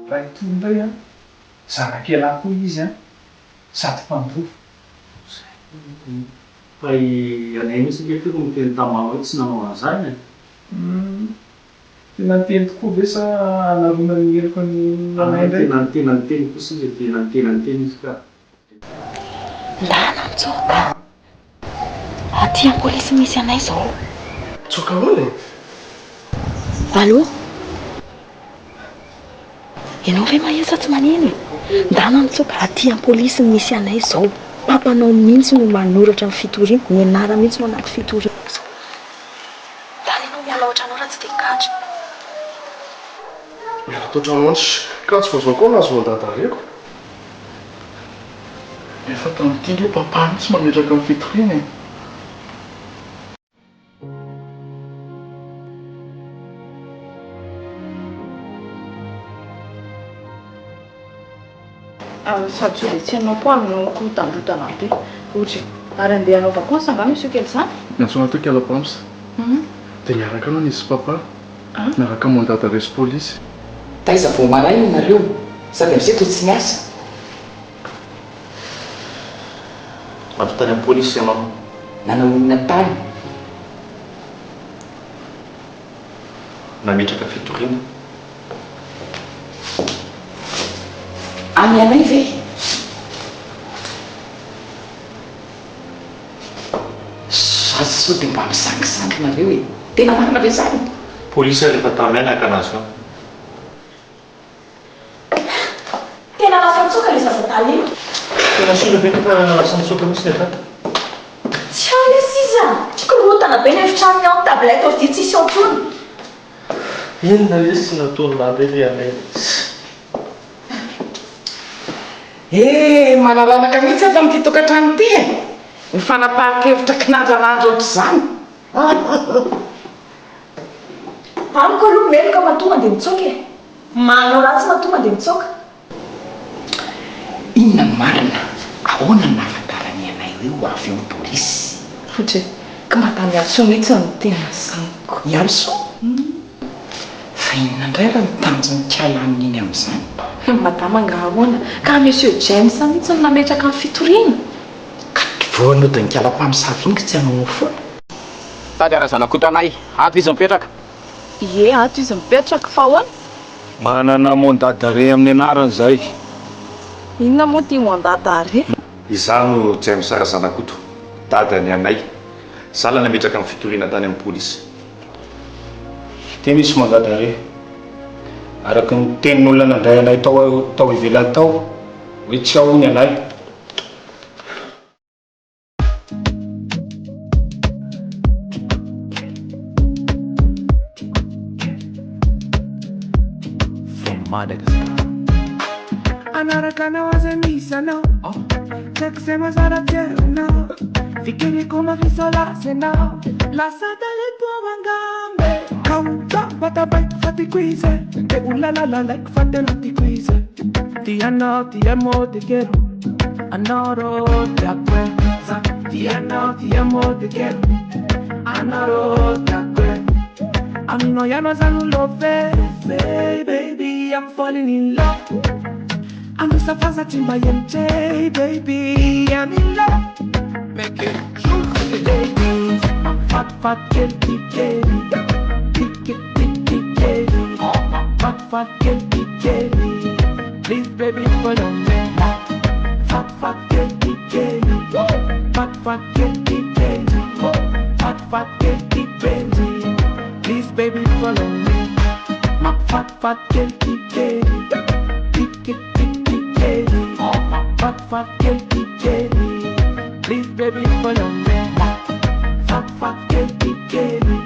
Raha itony indray an, zanak'ialahy koa izy an, sady mpandova. Fa i Anay mihitsy ange teo no niteny tamin'i mama hoe tsy nanao an'izany e! Humm. Tena niteny tokoa ve sa hanaronany ny heloka ny anay indray? Tena tena niteny kosa izy e, tena tena niteny izy ka. Ndana mitsoaka. Aty am polisy misy anay zao. Mitsoaka ahoana e? Allô? Ianao ve maheno sa tsy maneno e? Ndana mitsoaka, aty am polisy misy anay zao. Papanao mihitsy no manoratra ny fitoriana, ny anarany mihitsy no anaty fitoriana zao. Ndana ianao miala ao an-trano ao raha tsy te higadra. Miala ato an-trano any ka tsy vao izao koa nahazo mandat d'arrêt-ko. Efa tamin'ity nge papa mihitsy mametraka ny fitoriana e. Sady sao dia tsy ianao koa no mikorotandrotana be. Ohatra e. Ary andeha hanao vacances angaha monsieur kely izany? Niantso anah teo Kala Pams. Dia miaraka anao nisy papa. Miaraka mandat d'arrêt sy polisy. Taiza vao maraina nareo sady amzay toa tsy niasa? Avy tany am polisy ianao. Nanao inona tany? Nametraka fitoriana. Any anay ve? Za sao dia mba misangisangy nareo e! Tena marina ve zany? Polisy ary efa tamy ahy naka anazy eo. Tena lasa nitsoaka le zaza adala iny. Tena sûr ve fa lasa nitsoaka mihitsy le dada? Tsy ao lesy izy a! Korontana be ny efitranony ao, tablette ordi tsisy ao intsony. Inona lesy nataon'i Landa ry Alain? Eh! Manalanaka mihitsy ato amin'ity tokantrano ity e! Ny fanapahan-kevitra kinandranandra ohatr'izany. Amiko aloha meloka matoa mandeha mitsoaka e! Manao ratsy matoa mandeha mitsoaka. Inona no marina? Ahoana no nahafantaran'i anay hoe ho avy eo ny polisy? Fotsy e! Ka madame Ialisoa mihitsy no tena zaniko. Ialisoa? Fa inona indray ary no tanjon'i Kala amin'iny amin'izany? Madama angaha ahoana? Ka Monsieur James mihitsy no nametraka ny fitoriana. Ka vao nodin'i Kala mpamosavy iny ka tsy hanaonao foana? Tady Razanakoto anay, ato izy mipetraka. Ie, ato izy mipetraka, fa ahoana? Manana mandat d'arrêt amin'ny anarany zahay. Inona moa ity mandat d'arrêt? Izaho no James Razanakoto, dadan'i Anay. Izaho ilay nametraka ny fitoriana tany amin'ny polisy. Ity misy mandat d'arrêt. Araka ny tenin'olona nandray anay tao tao ivelany tao hoe tsy ao hono ialahy. Hanaraka anao aza misy anao Tsy haiko izay mazara terinao Fikiriko mafisolasy anao Lasa talento angamba Kaoka batabaiko fa tiako izy Dia holalalaiko fa tena tiako izy Ti anao ti amo te quiero Anoro te acuerdas Ti anao ti amo te quiero Anoro te acuerdas Aminao ihany aza no love Baby I'm falling in love Anosa faza tsy mba hemotra Baby I'm in love Make it true Ladies Mahafatifaty kely ty kely Tiky tiky kely Mahafatifaty kely ty kely Please baby follow me Mahafatifaty kely ty kely Mahafatifaty kely ty kely Mahafatifaty kely ty kely Please baby follow me Mahafatifaty kely ty kely Tiky tiky kely Mahafatifaty kely ty kely Please baby follow me Mahafatifaty kely ty kely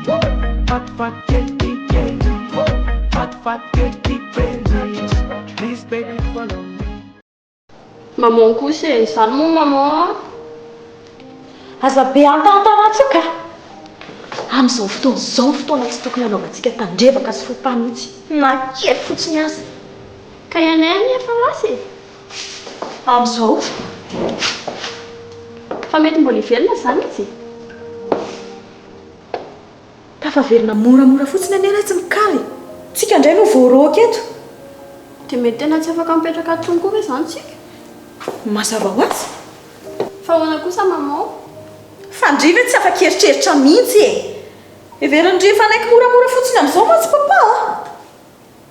Mahafatifaty kely ty kely Mahafatifaty kely ty kely Please baby follow me. Maman kosa e, izany moa maman a! Aza be antantanatsoa ka! Amin'izao fotoana izao ny fotoana tsy tokony hanaovantsika tandrevaka sy faux pas mihitsy, na kely fotsiny aza. Ka ianay anie efa lasa e! Amin'izao. Fa mety mbola hivelona izany izy e! Tafaverina moramora fotsiny anie ratsy ny kala e! Tsika indray no voaroaka eto! Dia mety tena tsy afaka mipetraka intsony koa ve izany tsika? Mazava ho azy. Fa ahoana kosa maman? Fa ndry ve tsy afaka hieritreritra mihitsy e! Heverin'ndry hifanaiky moramora fotsiny amin'izao mantsy papa a!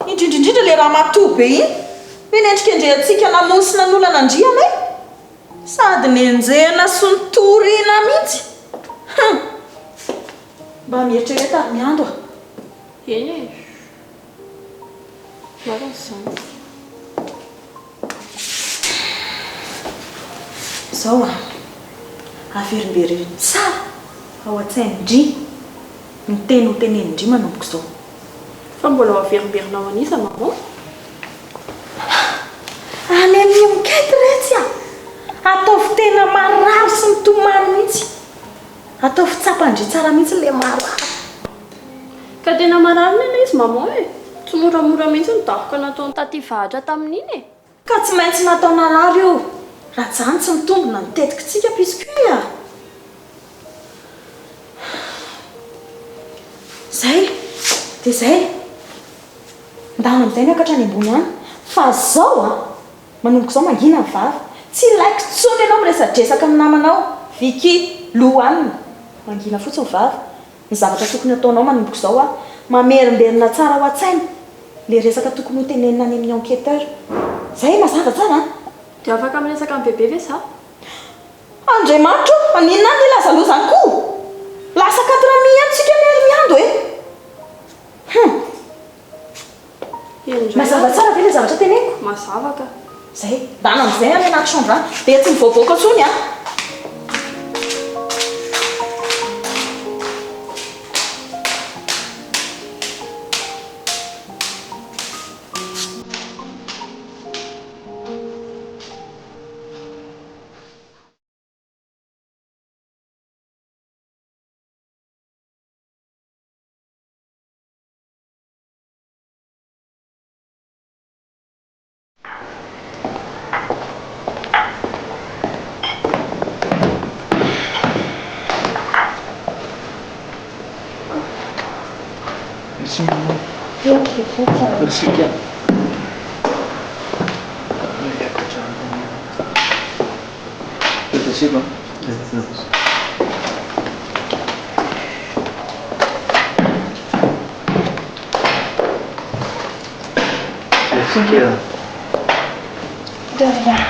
Indrindra indrindra ilay ramatoa be iny, nenendrikendrehantsika namono sy nanolana an-dry anay. Sady nenjehina sy notorina mihitsy. Hum! Mba mieritrereta ary miando a! Eny e! Marina izany. Izao an! Averimbereno tsara ao an-tsain-dry ny teny ho tenenin-dry manomboka izao. Fa mbola ho averimberina ho an'iza maman? Any amin'ny enquête retsy a! Ataovy tena marary sy mitomany mihitsy. Ataovy tsapan-dry tsara mihitsy ilay marary. Ka tena marary anie ilay izy maman e! Tsy moramora mihitsy ny daroka nataony taty vahatra tamin'iny e! Ka tsy maintsy natao narary io raha zany tsy mitombina ny tetikitsika piscuit a! Zay dia zay! Ndana amizay miakatra any ambony any fa zao a! Manomboka izao mangina ny vava! Tsy ilaiko tsony ianao miresadresaka amin'ny namanao Vicky, Louane! Mangina fotsiny vava! Ny zavatra tokony ataonao manomboka izao a! Mamerimberina tsara ao an-tsaina le resaka tokony ho tenenina any amin'ny enquêteur. Zay mazava tsara an! Dia afaka miresaka amin'i bebe ve za? Andriamanitra o! Maninona aho nilaza loza any koa? Lasa quatre amis ihany tsika anie ry Miando e! Hum! Eny indray Mazava ary. tsara ve le zavatra teneniko? Mazava ka. Zay. Ndana amizay any anaty chambre any. Dia tsy mivoavoaka intsony an! Merci maman. Merci Kia. Спасибо. Merci Kia. De rien.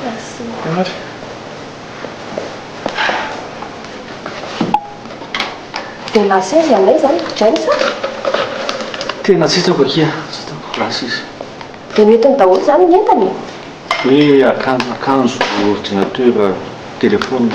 Merci. Ary. Dia lasa aiza ianay izany ry James a? Tena tsy hitako akia, tsy hitako. Lasa izy. Dia nentiny daholo izany ny entana e? Hoe akanjo, akanjo, ordinateur, téléphone.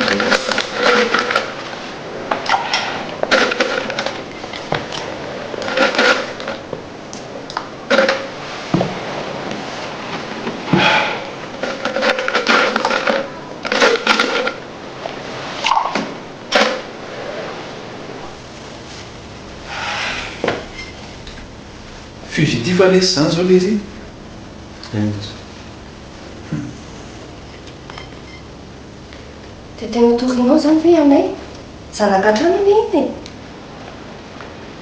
Fugitif lesy zany zao le izy? Dia tena torianao izany ve ianay? Zanaka hatrany anie iny e!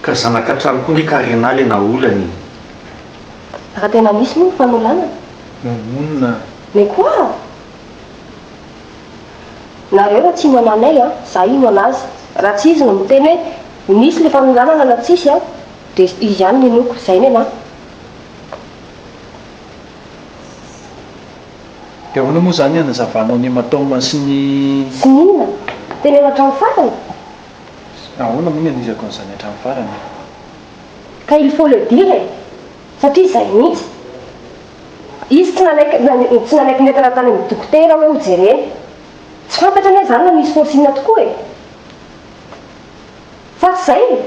Ka zanaka hatrany koa nge Karina le naolana e! Raha tena nisy moa ny fanolanana? Mamono. Mais quoi? Nareo raha tsy hino ananay an, za hino anazy. Raha tsy izy no miteny hoe nisy le fanolanana na tsisy an, de izy ihany no inoako. Zay nenah. De ahoana moa zany hanazavanao ny hématome sy ny. Sy ny inona? Teneno hatramin'ny farany? Ahoana moa ny hanizako an'izany hatramin'ny farany e? Ka il faut le dire e! Satria izay mihitsy. Izy tsy nanaiky tsy nanaiky nentina tany amin'ny dokotera hoe hojerena. Tsy fantatra anie izany na nisy forcing tokoa e! Sa tsy izay e?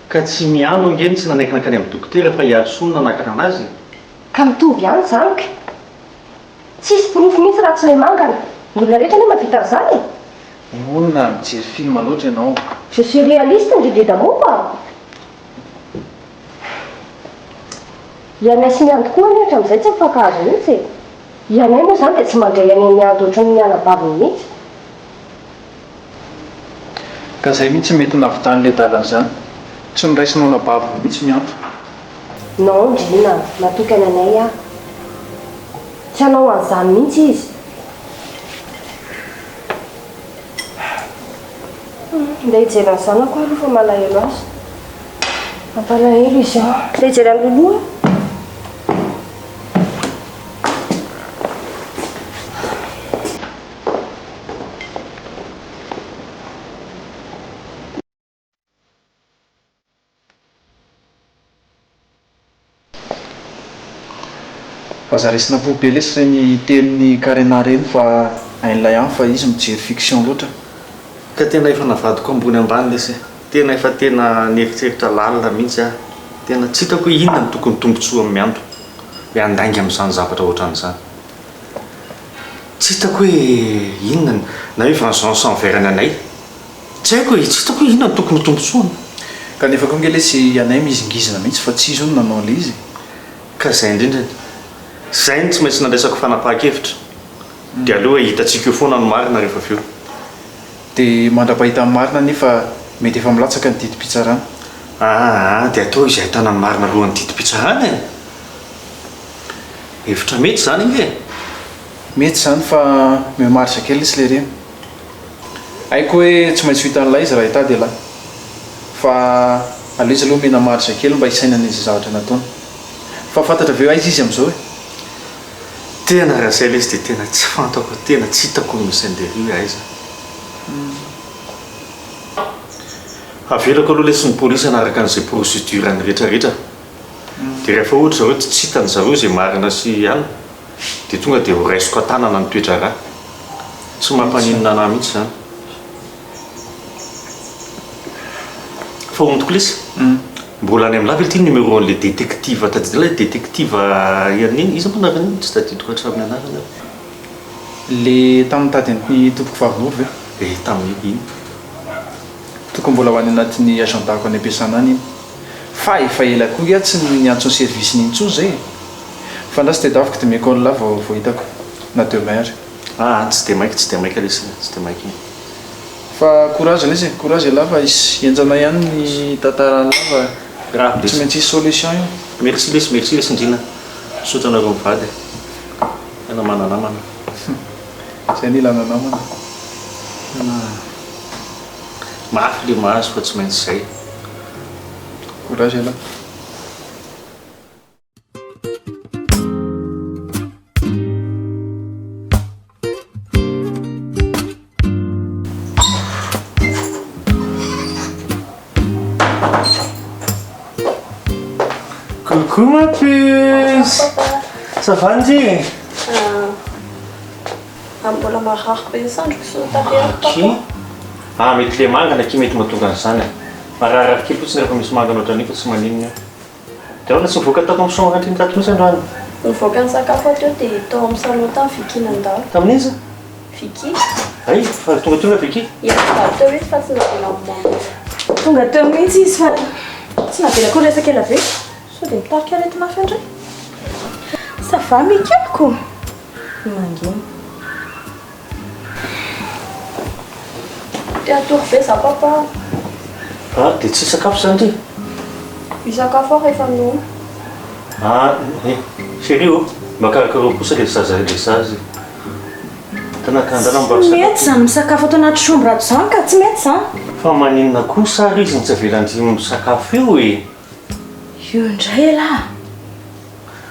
Ka tsy miano ange no tsy nanaiky nankany amin'ny dokotera fa i Harisoa no nanakana anazy e! Ka mitovy ihany izany ka! Tsisy porofo mihitsy raha tsy ilay mangana. Ny olona rehetra anie mahavita an'izany e! Inona mijery film loatra ianao. Je suis réaliste ndry Dedamopa a! I Anay sy Miandy koa anie hatramin'izay tsy mifankahazo mihitsy e! I Anay moa izany dia tsy mandray an'i Miandy ohatran'ny anabaviny mihitsy. Ka zay mihitsy mety nahavitan'ilay dadany zany. Tsy noraisinao anabaviny mihitsy Mianto. Non Ndrina, matoky ananay aho. Tsy hanao an'izany mihitsy izy. Ndeha hijery ny zanako aho aloha fa malahelo azy. Mampalahelo izy ao. Ndeha hijery an'i Lolo aho. Aza raisina am-po be lesy ireny tenin'i Karena ireny fa hain'ilay ihany fa izy mijery fiction loatra. Ka tena efa navadiko ambony ambany lesy e! Tena efa tena nieritreritra lalina mihitsy aho. Tena tsy hitako hoe inona no tokony tombotsoa amin'i Mianto hoe handainga amin'izany zavatra ohatran'izany. Tsy hitako hoe inona ny, na hoe vengeance envers ny anay. Tsy haiko e, tsy hitako hoe inona no tokony ho tombotsoany. Kanefa koa nge lesy anay mihizingizina mihitsy fa tsy izy hono nanao an'ilay izy e. Ka izay indrindra e. Izay no tsy maintsy nandraisako fanapahan-kevitra. Dia aleo hoe hitantsika eo foana ny marina rehefa avy eo. Dia mandra-pahita ny marina anefa mety efa milatsaka ny didim-pitsarana. Aa dia atao izay ahitana ny marina alohan'ny didim-pitsarana e! Hevitra mety izany ange e! Mety izany fa omeo marge kely lesy lery a! Haiko hoe tsy maintsy ho hitan'ilay izy raha hitady ialahy. Fa aleo izy aloha omena marge kely mba hisainana izay zavatra nataony. Fa fantatra ve hoe aiza izy amin'izao e? Tena raha izay lesy dia tena tsy fantako, tena tsy hitako ny misy an-dry hoe aiza. Avelako aloha lesy ny polisy hanaraka an'izay procédure-ny rehetra rehetra. Dia rehefa ohatra zareo tsy hitan-dry zareo izay marina sy an, dia tonga dia ho raisiko an-tanana ny toe-draharaha. Tsy mampaninona anah mihitsy izany. Fa hono tokoa lesy, mbola any amin'lah ve ity numéro an'ilay détective tadidinao ilay détective iny, iza moa anarany iny? Tsy tadidiko hatramin'ny anarany aho. Le tamin'ny tady an'i tompoko vavy Noro ve? Eh tamin'ny iny. Tokony mbola ho any anatin'ny agenda-ko any am-piasana any iny. Fa efa ela koa nge aho tsy niantso ny service-ny intsony zay e! Fa andraso tedaviko dia omeko an'lah vao vao hitako. Na demain ary. Ah tsy dia maika tsy dia maika lesy e, tsy dia maika iny. Fa courage lesy e, courage elah fa hisy henjana ihany ny tantaran'lah fa Grave tsy lesy. maintsy hisy solution io. Merci lesy, merci lesy Ndrina. Misaotra anareo mivady e. Tena mana-namana. Zay no ilana namana. Tena mafy le mahazo fa tsy maintsy zay. Courage elah. Coucou ma puce. Ça va ndry? Ah, mbola marary be ny sandriko sy ny tarehiko papa. Ah mety le mangana akia mety mahatonga an'izany e. Mararirary kely fotsiny rehefa misy mangana ohatran'io fa tsy maninona io. Dia ahoana tsy nivoaka tato amin'ny chambre ndry tato mihitsy androany? Nivoaka nisakafo aho teo dia tao amin'ny salon tany Vicky nandalo. Tamin'iza? Vicky. Hay, fa tonga teo ve Vicky? Ie, nandalo teo izy fa tsy navela mamoaka. Tonga teo mihitsy izy fa tsy navela koa resaka ela be. Sao dia mitarika aretina hafa indray. Ça va Mikeliko? Mangina. Te hatory be za papa. Ah, dia tsy hisakafo izany ry? Hisakafo aho rehefa noana. Ah, eh, chérie ô, mba karakaraho kosa ilay zaza ilay zaza e. Tena ka andana mba Tsy mety izany misakafo ato anaty chambre ato izany ka, tsy mety izany. Fa maninona kosa ary izy no tsy avelan-dry misakafo eo e? Io indray elah.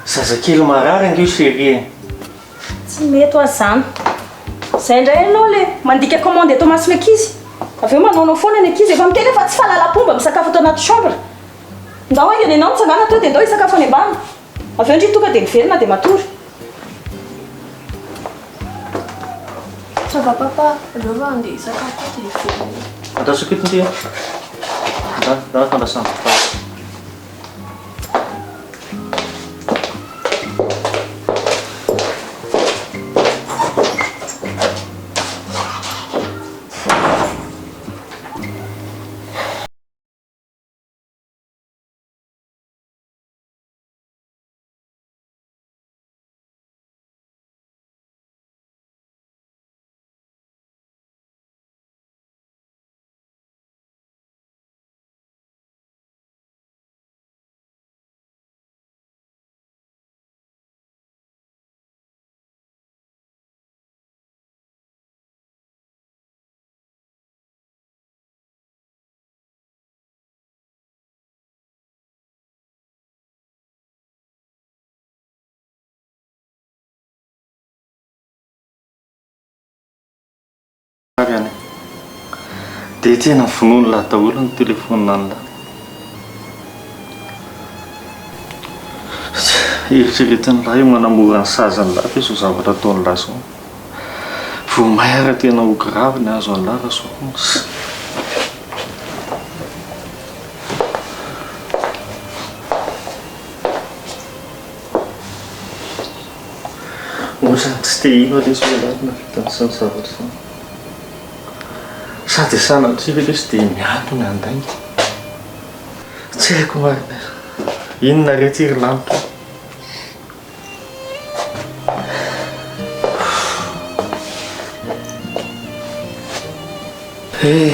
Zazakely marary ange io chérie e. Tsy mety hoa zany. Zay indray ianao le mandika commande eto mason'ny ankizy. Avy eo manaonao foana ny ankizy. Efa miteny aho fa tsy fahalalam-pomba misakafo ato anaty chambre. Ndao haingana ianao mitsangàna teo dia ndao hisakafo any ambany. Avy eo ndry tonga dia miverina dia matory. Ça va papa, aleo fa andeha hisakafo aho dia hiverina. Andrasako eto ndry a. Ndana, ndana fandrasana vary. Avy any. Dia tena vonoin'lah daholo ny téléphone an'lah. Eritreretin'lah io manamora ny sazin'lah ve izao zavatra ataon'lah izao. Vao may ara tena ho grave ny azo an'lah raha sao koa. Ohatrany tsy te hino aho lesy hoe ialahy no nahavita an'izany zavatra izany. Sa dia sanatria ve lesy dia miato ny handainga? Tsy haiko marina e. Inona re ity ry lanitra ô? Eh,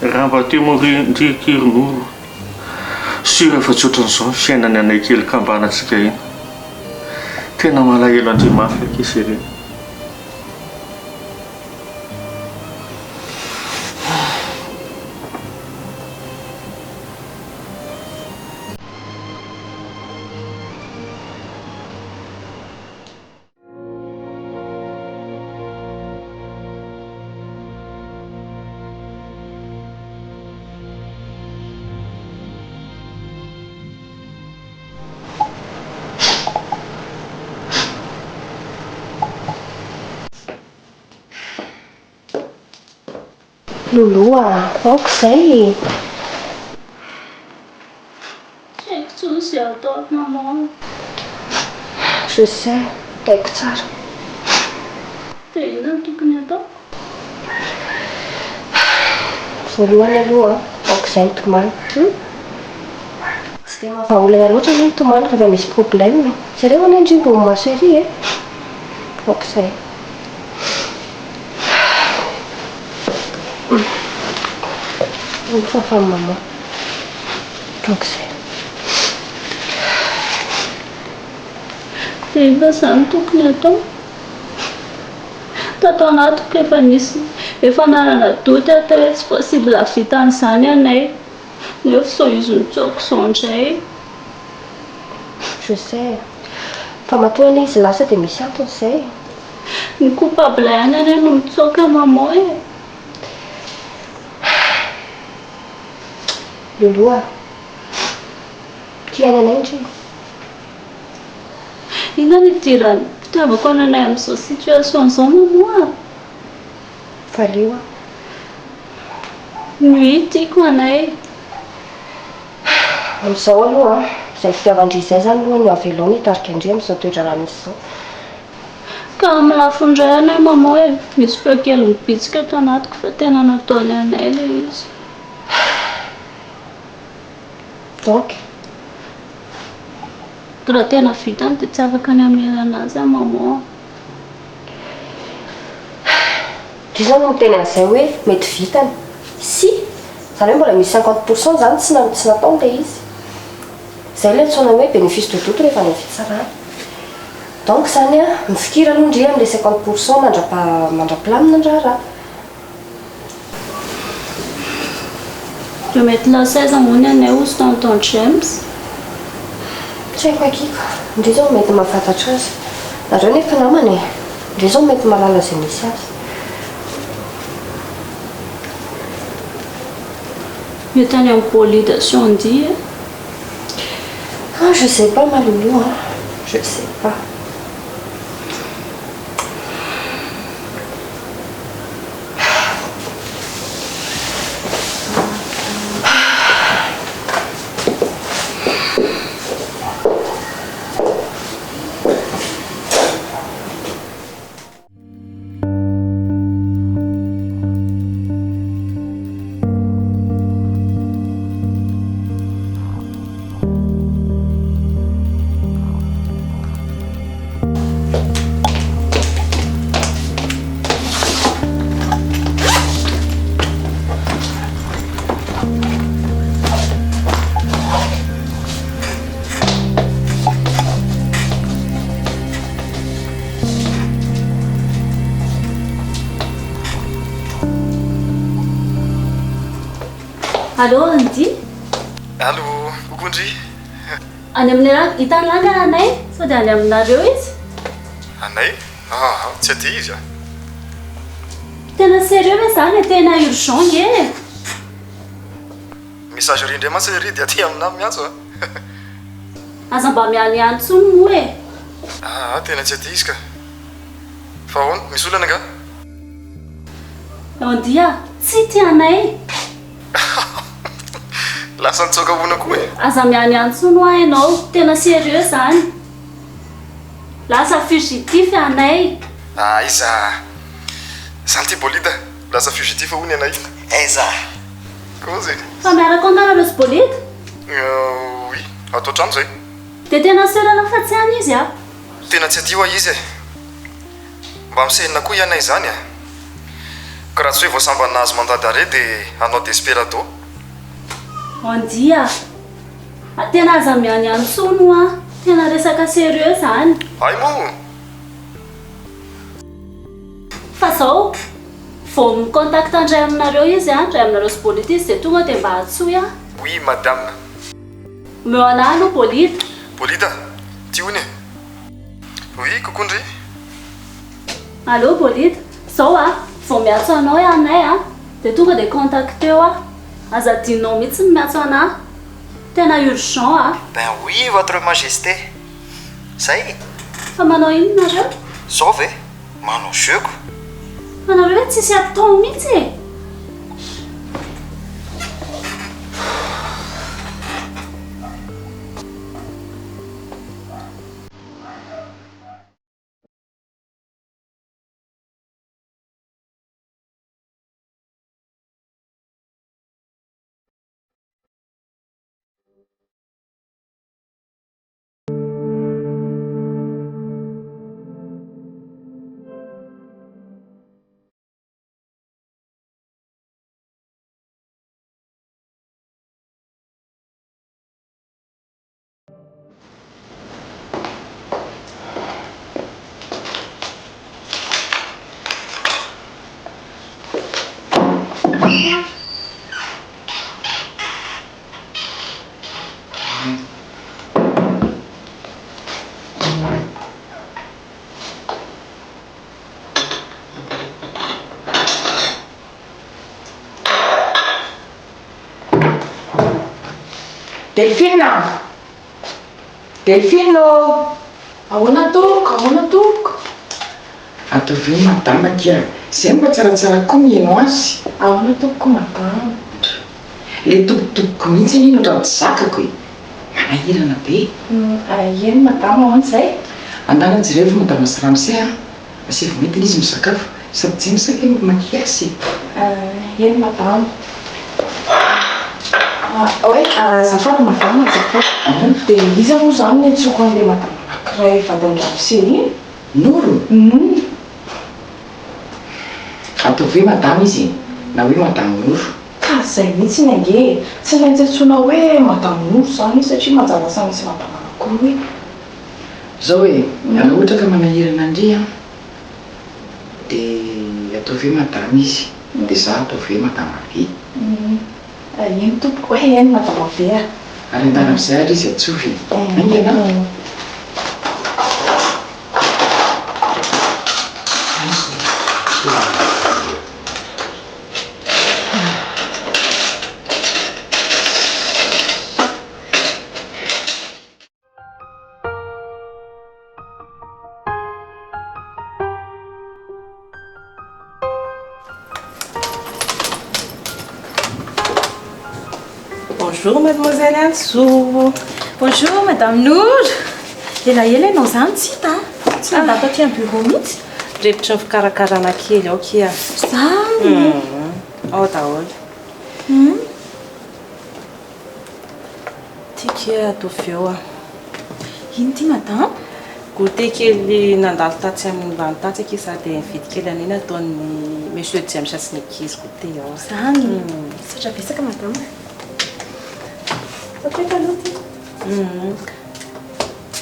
raha mba teo aorian-dry Kirinoro, sûr fa tsy ohatran'izao ny fiainan'ny anay kely kambanantsika iny. Tena malahelo an-dry mafy akia chérie. Lolo a, aoka izay e! Tsy haiko intsony izay ataoko maman a. Je sais, haiko tsara. Dia inona no tokony hataoko? Voalohany aloha, aoka izay ny tomany. Hum? Tsy dia mahavaha olana loatra aloha ny tomany rehefa misy problème e. Jereo anie ndry mbo maso ery e. Aoka izay. Ny fahafahan'i maman. Aoka izay. Dia inona izany no tokony hatao? Tato anatiko efa nisy, efa nanana doute aho teo hoe tsy possible hahavita an'izany ianay. Nefa izao izy nitsoaka izao indray. Je sais. Fa matoa anie izy lasa dia misy antony izay e. Ny coupable ihany anie no mitsoaka maman e. Lolo a. Tia anay ndry. Inona no idiran'ny fitiavako ananay amin'izao situation izao maman a? Valio aho. Oui, tiako anay. Amin'izao aloha, izay fitiavan-dry izay izany aloha no avelao ny hitarika an-dry amin'izao toe-draharaha misy izao. Ka amin'ny lafiny iray anay maman e, misy feo kely mibitsika ato anatiko fa tena nataony anay ilay izy. Donc? Raha tena vitany dia tsy afaka ny hamela anazy aho maman a. Ndry zany no miteny an'izay hoe mety vitany. Si! Izany hoe mbola misy 50 pour cent zany tsy tsy nataony ilay izy. Izay ilay antsoina hoe bénéfice de doute rehefa any amin'ny fitsarana. Donc izany an, mifikira aloha ndry amin'ilay 50 pour cent mandra-pa mandra-pilamina ny raharaha. Dia mety lasa aiza moa ny anay hozy tonton James? Tsy haiko akia ka. Ndry zao mety mahafantatra azy. Nareo nefa namana e. Ndry zao mety mahalala izay misy azy. Mety any amin'ny Bolida sy Andy e. Ah je sais pas ma loulou a. Je sais pas. Allô Andy? Allô, coucou ndry. Any amin'ny ra, hitan'i Langa anay? Sao dia any aminareo izy? Anay? Aa, tsy aty izy a. Tena sérieux ve zany e? Tena urgent nge e! Messagerie indray mantsy lery dia aty aminà miantso a! Aza mba mianiany intsony moa e! Aa tena tsy aty izy ka! Fa ahoana? Misy olana angaha? Andy a! Tsy tianay! Lasa nitsoaka hono koa e! Aza mianiany intsony hoa ianao, tena sérieux zany! Lasa fugitif anay! Aiza! Zany ty bolida, lasa fugitif hono ianay. Aiza! Kozy! Fa miaraka ao nareo sy bolida? Oui, ato an-trano zay. Dia tena sûr anao fa tsy any izy a? Tena tsy aty hoa izy e! Mba misenina koa ianay izany e! Ka raha tsy hoe vao sambany nahazo mandat d'arrêt dia hanao desperado. Andy a! Tena aza mianiany intsony hoa! Tena resaka sérieux zany! Hay moa! Fa zao, vao mi-contact indray aminareo izy an, indray aminareo sy Bolita izy dia tonga dia mba antsoy aho. Oui madame. Omeo anah aloha Bolita. Bolita, ty hono e. Oui, coucou ndry. Allô Bolita, zao a, vao miantso anao ianay a, dia tonga dia contacteo aho. Aza adinonao mihitsy ny miantso anah. Tena urgent a. Ben oui votre majesté. Zay. Fa manao inona nareo? Zao ve? Manao jeu ko. Fa nareo ve tsisy atao mihitsy e? Delphine a! Delphine ô! Ahoana tompoko, ahoana tompoko? Ataovy eo madama akia, zay mba tsaratsara koa miheno azy. Ahoana tompoko madama? Le tompoko mihitsy anie no ohatran'ny tsy zakako e! Manahirana be. Eny madama, ahoana izay? Andana jereo fa madama sy ramose an! Asaivo entina izy misakafo, sady James ange mimakiasy e! Eny madama. Oay, azafady madama, azafady. Dia iza moa izany no niantsoako an'ilay madama anankiray vadin-dramose iny? Noro? Ataovy hoe madama izy e! Na hoe madame Noro. Ka zay mihitsiny ange e! Tsy maintsy antsoina hoe madame Noro izany izy satria manjary lasa misy madama anankiroa e! Zao e, raha ohatra ka manahirana an-dry an, dia ataovy hoe madama izy, dia za ataovy hoe madama be. Eny tompoko e, eny madama be a! Ary andana amin'izay ary izy antsovy e! Haingana an! Bonjour mademoiselle Anso. Bonjour madame Nour. Elaela ianao izany tsy hita a. Tsy nandalo taty amin'ny bureau mihitsy. Repotra ny fikarakarana kely ao kia. Izany. Ao daholo. Ty kia ataovy eo a. Ino ty madame? Goûter kely nandalo tatsy amin'ny ambany tatsy akia za dia nividy kely an'iny ataon'ny monsieur James sy ny ankizy goûter ao. Zany. Misaotra betsaka madame. Ataoko eto aloha ty.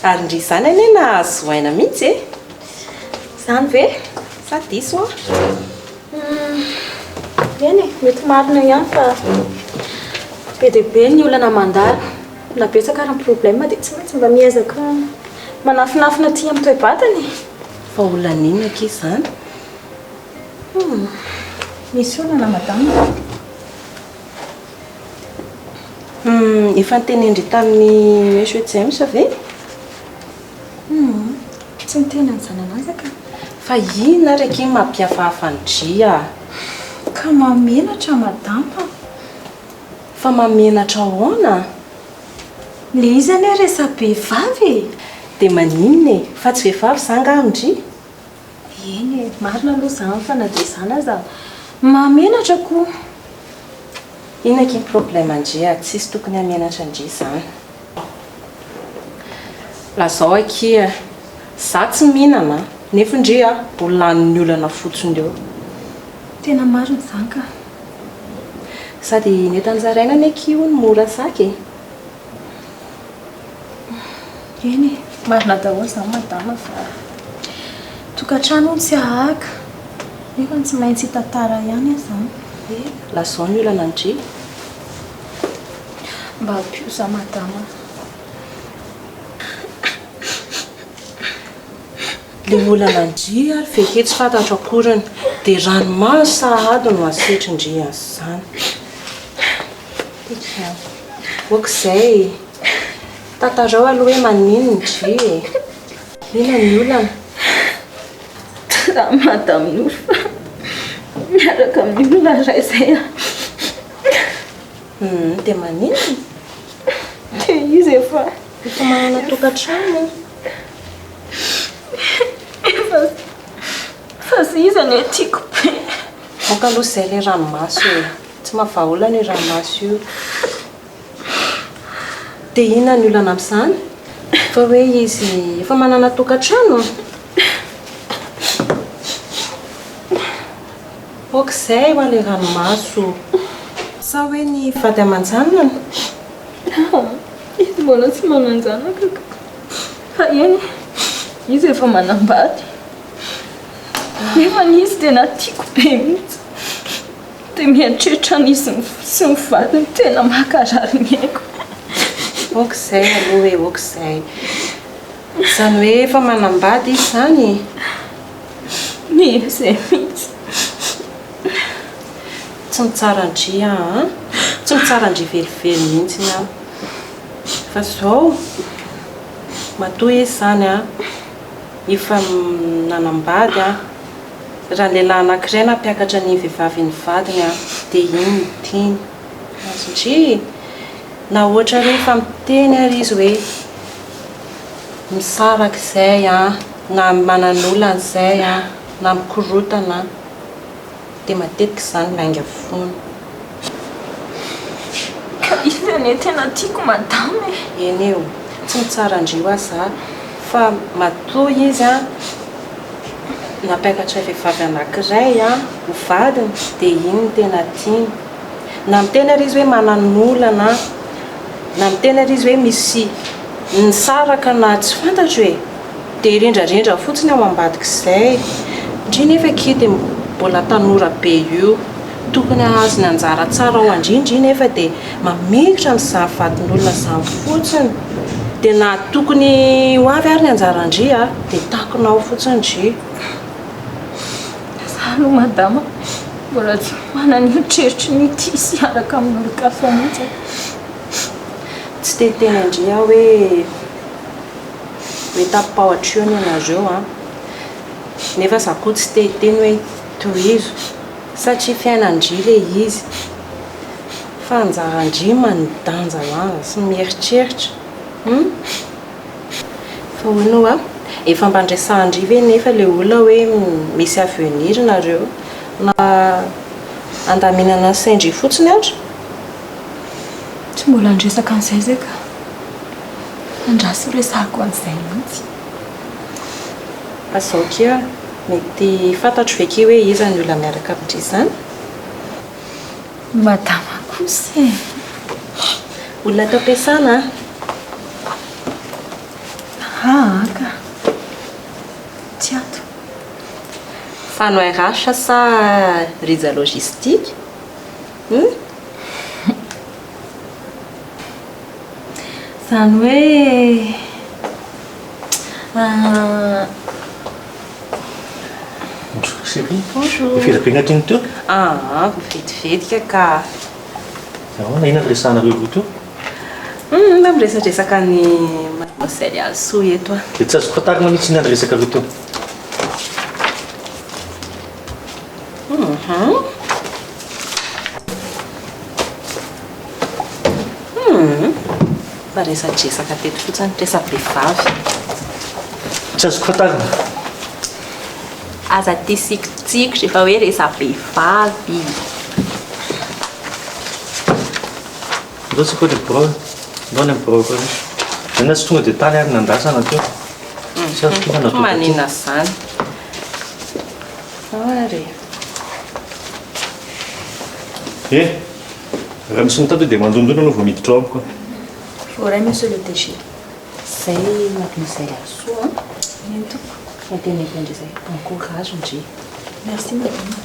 Ary ndry izany anie nahazo aina mihitsy e. Izany ve? Sa diso aho? Eny e, mety marina ihany fa be dia be ny olana mandalo, na betsaka ary ny problème dia tsy maintsy mba miezaka manafinafina aty amin'ny toe-batana e. Fa olana inona akia izany? Hum. Misy olana madama? Hum, efa nitenendry tamin'i Monsieur James ve? Hum, tsy niteny an'izany an'aza ka. Fa inona ary akia no mampihafahafa an-dry a? Ka mahamenatra madama. Fa mahamenatra ahoana? Le izy anie resa-behivavy e! Dia maninona e? Fa tsy vehivavy za angaha amin-dry? Eny e, marina aloha izany fa na dia izany aza mahamenatra ko! Inona akia ny problème an-dry a? Tsisy tokony hamenatra an-dry izany. Lazao akia, za tsy mihinana nefa ndry a ho lanin'ny olana fotsiny eo. Tena marina izany ka. Sady ny entan-jaraina anie akia hono mora saky e. Eny e, marina daholo izany madama fa tokantrano hono tsy ahahaka nefa tsy maintsy hitantara ihany aho izany. Lazao ny olana ndry. Mba ampio za madama a. Le olana ndry ary ve tsy fantatro akoriny de ranomaso sahady no asetrin-dry an'izany. Ok zay e. Tantarao aloha hoe maninona ndry e. Inona ny olana? Raha madame Noro fa miaraka amin'ny olona iray izay aho. Hum, dia maninona? Dia izy efa. Efa manana tokantrano. Efa fa izy anie tiako be. Aoka aloha izay ilay ranomaso e. Tsy mahavaha olana io ranomaso io. Dia inona ny olana amin'izany? Fa hoe izy efa manana tokantrano? Ok izay hoa ilay ranomaso. Sa hoe ny vady aman-janany? Aa, izy mbola tsy manan-janaka ka. Fa eny, izy efa manambady. Nefa izy tena tiako be mihitsy. Dia mieritreritra an'izy sy ny vadiny tena mankarary ny aiko. Ok izay aloha e, ok izay. Izany hoe efa manambady izy izany e? Ie, izay mihitsy. Tsy mitsara an-dry aho an! Tsy mitsara an-dry velively mihitsy aho. Fa izao, matoa izy izany an, efa nanambady an, raha ny lehilahy anankiray nampiakatra an'iny vehivavy iny vadiny an, dia iny no tiany. Azon-dry? Na ohatra hoe efa miteny ary izy hoe misaraka izay an, na manan'olana izay an, na mikorontana an. Dia matetika izany lainga foana. Ka izy anie tena tiako madama e. Eny e o. Tsy mitsara an-dry hoa za fa matoa izy an nampiakatra vehivavy anakiray an ho vadiny dia iny no tena tiany. Na miteny ary izy hoe manan'olana an, na miteny ary izy hoe misy nisaraka na tsy fantatro e. Dia rendrarendra fotsiny ao ambadik'izay. Ndry nefa akia dia mbola tanora be io. Tokony hahazo ny anjara tsara ao an-dry ndry nefa dia mamikitra amin'izany vadin'olona izany fotsiny. Dia na tokony ho avy ary ny anjaran-dry a, dia takona ao fotsiny ndry. Za aloha madama mbola tsy manana eritreritry ny hitia sy hiaraka amin'olon-kafa mihitsy e. Tsy te hiteny an-dry aho hoe. Hoe tapaho hatreo ny anareo an! Nefa za koa tsy te hiteny hoe tohizo satria fiainan-dry le izy fa anjaran-dry mandanjalanja sy mieritreritra hum! Fa hono hoa, efa mba niresahan-dry ve nefa le olona hoe misy avenir nareo na andaminana ny sain-dry fotsiny aza? Tsy mbola niresaka an'izay zay ka. Andraso resahako an'izay mihitsy. Fa zao kia, mety fantatro ve kia hoe iza ny olona miaraka amin-dry izany? Madama kosa e! Olona ato am-piasana an! Aa ka! Tsy ato. Fano RH sa Rija Logistique? Hum? Izany hoe chérie. Bonjour. Efa ela be natriny teo. Ah, vetivetika ka. Ahoana, inona no resahanareo roa teo? Hum, mba miresadresaka an'i mademoiselle Alisoa eto aho. Dia tsy azoko fantarina mihitsy inona ny resakareo teo. Hum. Hum. Mba resadresaka teto fotsiny, resa-behivavy. Tsy azoko fantarina. Aza tia tsikitsiky rehefa hoe resa-behivavy. Ndao tsika any birao e. Ndao any amin'ny biraoko any. Zay na tsy tonga dia tany ary nandrasana teo. Tsy azoko inona Tsy maninona izany. Ahoana re? Eh! Raha misy mitady dia mandondona aloha vao miditra ao amiko. Voaray monsieur le DG. Zay mademoiselle Alisoa an. Eny tompoko. Fa teneniko an-dry zay. Bon courage ndry. Merci madame.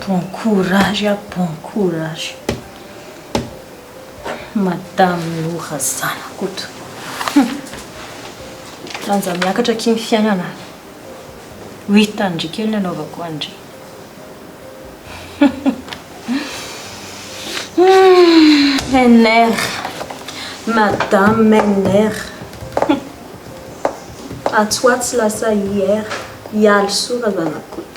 Bon courage ah, bon courage. Madame Nora Zanakoto. Hum. Lanja miakatra akia ny fiainana. Ho hitan-dry kely ny anaovako an-dry. NR. Madame NR. Atsy ho atsy lasa IR. Hialisoa Razanakoto.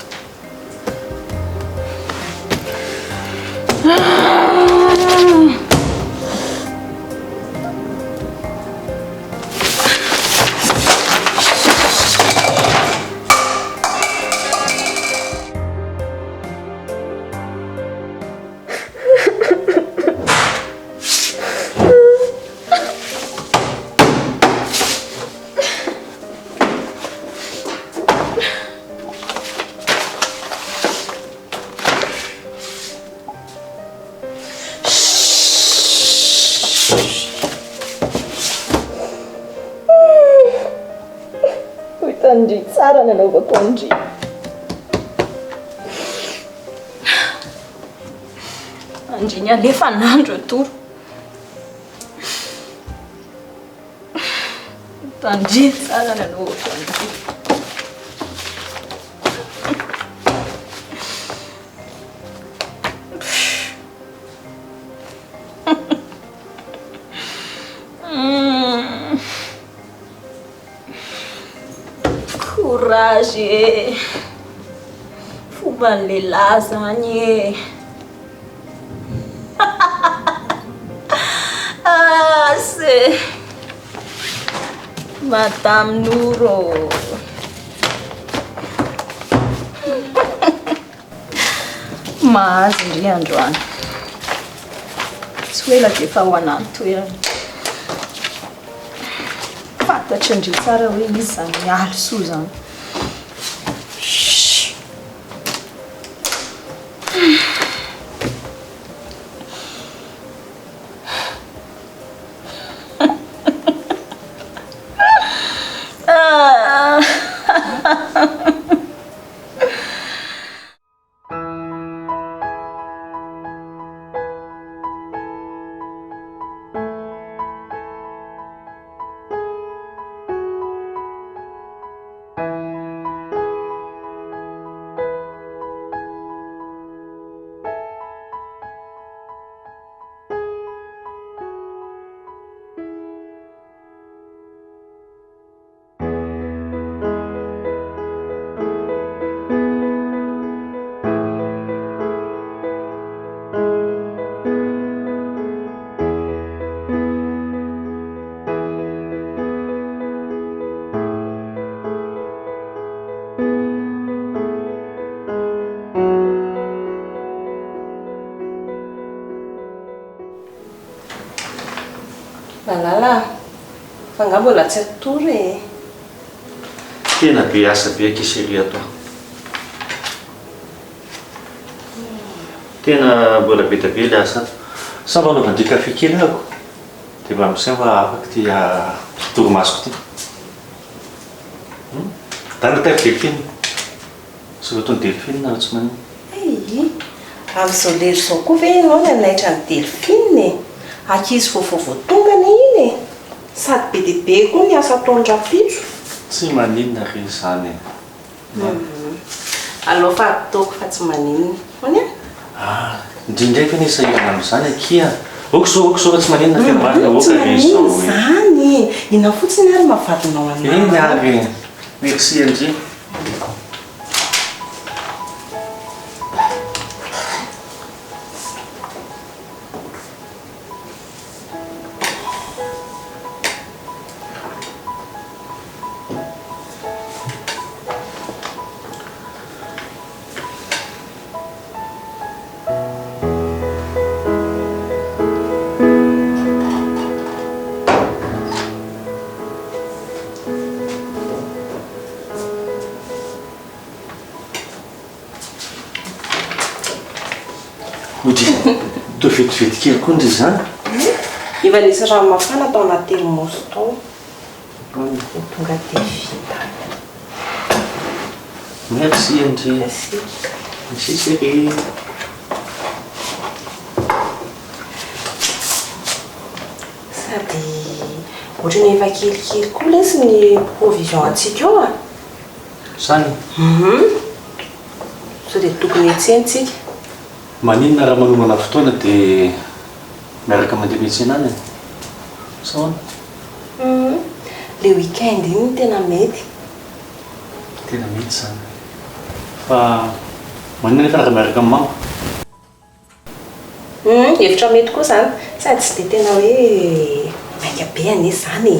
Ho hitan-dry tsara ny anaovako an-dry. Andriany alefa nandro atoro. Tandrimo tsara ny anaovako an-dry. Courage e! Fomban'ny lehilahy zany e! Ah c'est Madame Noro. Mahazo ndry androany. Tsy ho ela dia efa ho anà ny toerana. Fantatry ndry tsara hoe iza izany Alisoa izany. Malala a! Fa angaha mbola tsy hatory e? Tena be asa be akia chérie ato a! Tena mbola be dia be ilay asa ato. Sa mba anaovan-dry café kely ahako? Dia mba miseho fa afaka ity torimasoko ity. Dana taivo Delphine. Sorato ny Delphine raha tsy maninona. Hay! Amin'izao lera izao koa ve ianao no hanaitra an'i Delphine e? Ankizy vaovao vao tonga anie iny e! Sady be dia be koa ny asa ataony rahampitso. Tsy maninona re izany e! Humm. Alao fa ataoko fa tsy maninona. Hono e? Ah, ndry ndray ve nisahirana amin'izany akia? Ok zao, ok zao fa tsy maninona fe marina Tsy ok re izao maninona e. izany e! Inona fotsiny ary maha vadinao anah Eny ary e! Merci ndry. Ody, toa vetivety kely koa ndry izany. Efa nisy rano mafana tao anaty thermos tao. Tonga dia vita. Merci ndry. Merci. Merci chérie. Sady ohatran'ny efa kelikely koa lesy ny provision antsika ao a. Zany? Hum. Sao dia tokony hiantsena tsika? Maninona raha manomana fotoana dia miaraka mandeha miantsena any e? Sa ahoana? Hum. Le week-end iny no tena mety. Tena mety izany. Fa maninona nefa raha miaraka amin'i mama? Humm, hevitra mety koa izany. Sady tsy dia tena hoe maika be anie izany e.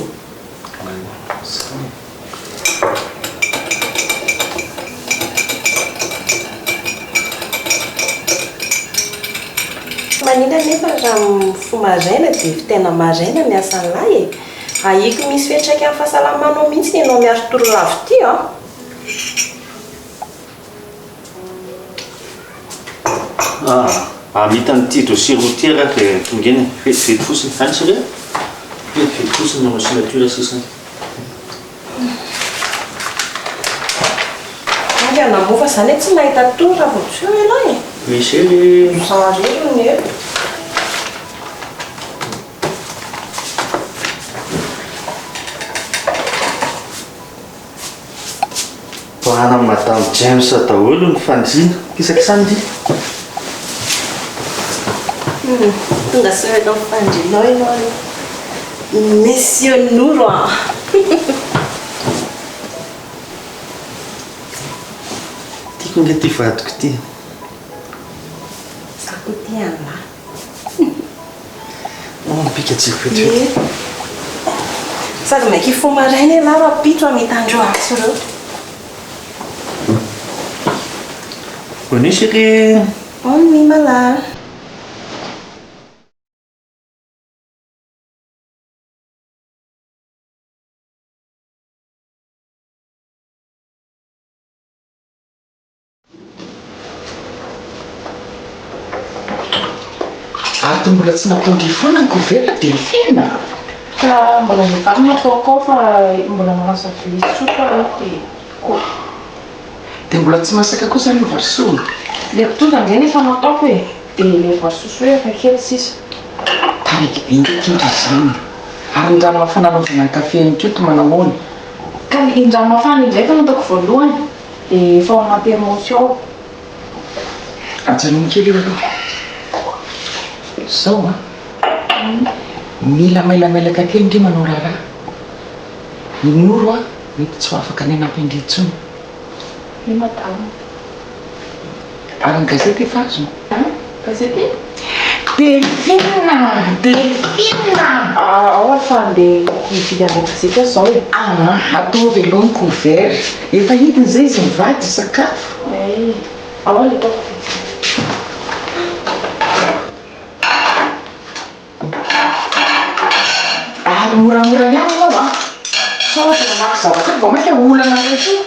Tsy maninona anefa raha mifoha maraina dia vitaina maraina ny asan'lahy e. Ahiako misy fiantraikany amin'ny fahasalamanao mihitsy ny ianao miari-tory lava ity an. Ah, hahamita an'ity dossier routière aho dia tonga eny e. Vetivety fotsiny. Any chérie a? Vetivety fotsiny manao signature sisa. Haingana moa fa zany tsy mahita tory raha vao tsy eo ianao e. Oui chérie. Za irery no eto. Tohanan'i Madame James daholo ny fandriana. Kisakisany ndry. Hum, tonga soa eto amin'ny fandrianao ianao aloha. Monsieur Noro a! Tiako ange ity vadiko ity. Za koa tia an'lah. Oh, mipika jiro vetivety. Sady maika hifoha maraina ialahy rahampitso hamita an'ireo asa ireo. Bonne nuit chérie. Bonne nuit malala. Ary toa mbola tsy nataon-dry foana ny couvert dia mifena? Ka mbola ny vary no ataoko ao fa mbola mahazo vilia tsotra aho dia ko. Dia mbola tsy masaka koa izany ny varisoa? Ilay kitoza ange no efa nataoko e! Dia ilay varisoa soa efa kely sisa. Taraiky be ndraiky indry izany. Ary ny rano mafana anaovana ny kafe ihany koa toa manahoana? Ka ny rano mafana indray efa nataoko voalohany. Dia efa ao anaty thermos ao. Ajanony kely eo aloha. Zao an! Mila mailamailaka kely ndry manao raharaha. I Noro an, mety tsy ho afaka ny hanampy an-dry intsony. Oui madame. Ary ny gazety efa azony? Gazety? Delphine! Delphine! Ao ary fa andeha hividy an'ilay gazety aho izao e. Aa, ataovy aloha ny couvert. Efa hidina izay izy mivady hisakafo. Hay, ao ary ataoko vetivety. Ary moramora ihany ianao an! Sao dia mamaky zavatra eo vao mainka olana indray koa.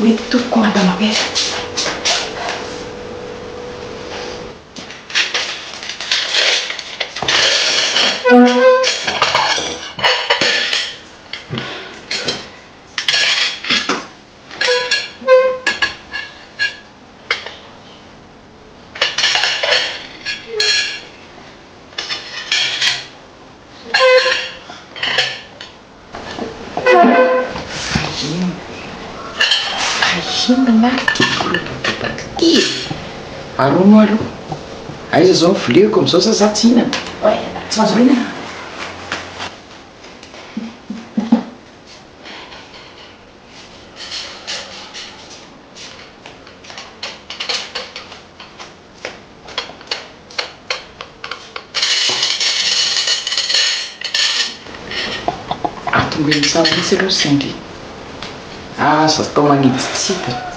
Oui tompoko madame Abel. Inona ary ity koropatopaka ity e? Aloha aloha. Aiza izao ny viliako amin'izao sa za tsy hihinana? Tsy mahazo mihinana? Atombohy tsara mihitsy aloha Cindy. Aza atao manidintsidina.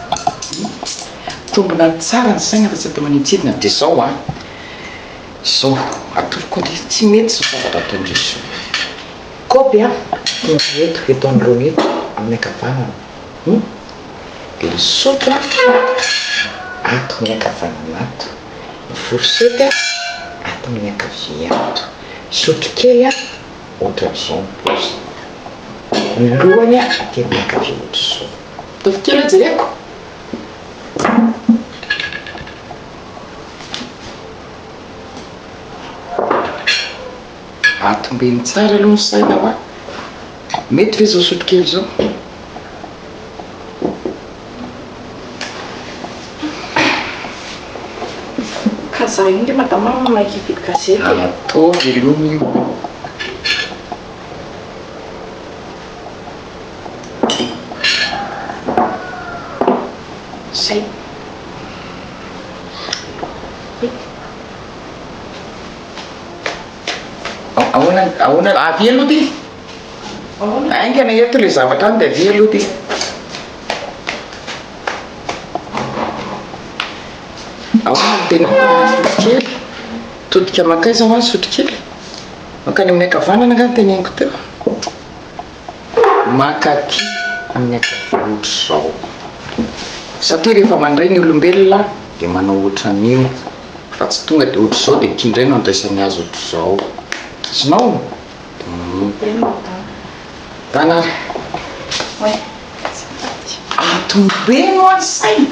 Tombina tsara ny saina fa tsy atao manidintsidina. Dia izao an, izao atoroko an-dry, tsy mety izao zavatra ataon-dry izao. Kaopy an, tonga eto, eto anoloana eto, amin'ny ankavanana. Hum. Dia ny sotro an, ato amin'ny ankavanana ato. Ny fourchette an, ato amin'ny ankavia ato. Sotro kely an, ohatran'izao ny paoziny. Ny lohany an, aty amin'ny ankavia ohatr'izao. Ataovy kely hoe jereko. Atombeny tsara aloha ny saina hoa. Mety ve izao sotrokely izao? Ka za io nge madama manaiky hividy gazety e. Ataovy aloha io. Zay. Ahoana, ahoana, avia aloha ty. Haingana eto ilay zavatra any dia avia aloha ty. Ahoana ny tena sotrokely? Todika mankaiza hoa ny sotrokely? Mankany amin'ny ankavanana angaha ny teneniko teo? Mankaty amin'ny ankavia ohatr'izao. Satria rehefa mandray ny olombelona dia manao ohatran'io. Fa tsy tonga dia ohatr'izao dia ity indray no andraisany azy ohatr'izao. Azonao? Dana ary. Atomboheno hoa ny saina.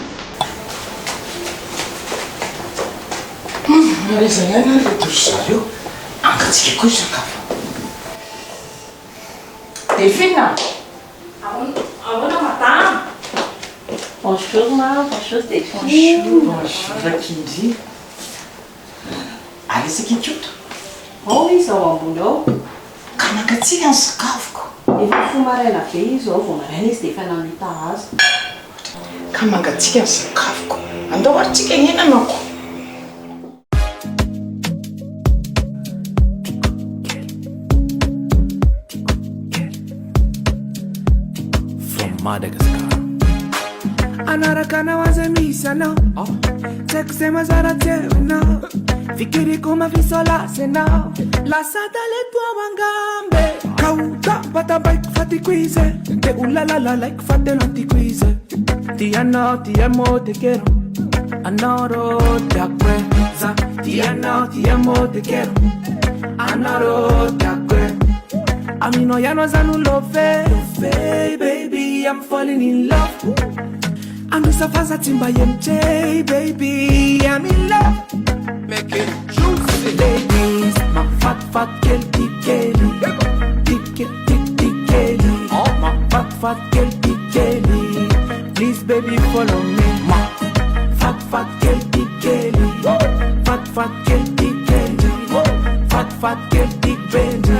Ary aiza ihany ary ireto ry zareo? Angatsiaka koa io sakafo. Delphine a! Ahoana madama? Bonjour ma, bonjour Delphine. Bonjour, bonjour Rakindry. Ary aiza Ikoto? Ao izy ao ambony ao. Ka mangatsiaka ny sakafoko. Efa mifoha maraina be izy ao, vao maraina izy dia efa namita azy. Ka mangatsiaka ny sakafoko. Andao ary tsika hihinana ko. From Madagascar. Anaraka anao aza misy anao Tsy haiko izay mazara tsy hainao Fikiriko mafisolasy anao Lasa talento ao angambe Kaoka batabaiko fa tiako izy Te ho lalalalaiko fa tena tiako izy Ti anao ti amo te quiero Anao rô tiako e Za ti anao ti amo te quiero Anao rô tiako e Aminao ihany aza no love Love baby I'm falling in love Androsa fa tsy mba MJ baby I'm in love Make it juicy Ladies Mahafatifaty kely ty kely Ty kely ty ty kely Mahafatifaty kely ty kely Please baby follow me Mahafatifaty kely ty kely Fatifaty kely ty kely Fatifaty kely ty baby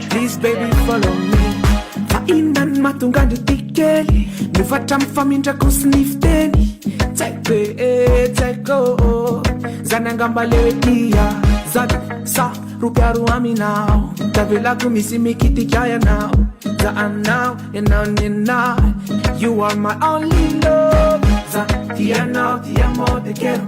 Please baby follow me Fa inona no mahatonga andry ty kely Miova hatramin'ny famindrako sy ny fiteny Tsy haiko e, tsy haiko ô Zany angamba le hoe tia Zany sa ropiaro aminao Tavelako misy mikitika ianao Za aminao, ianao nenahy You are my only love Za tia anao, ti amo, te quiero.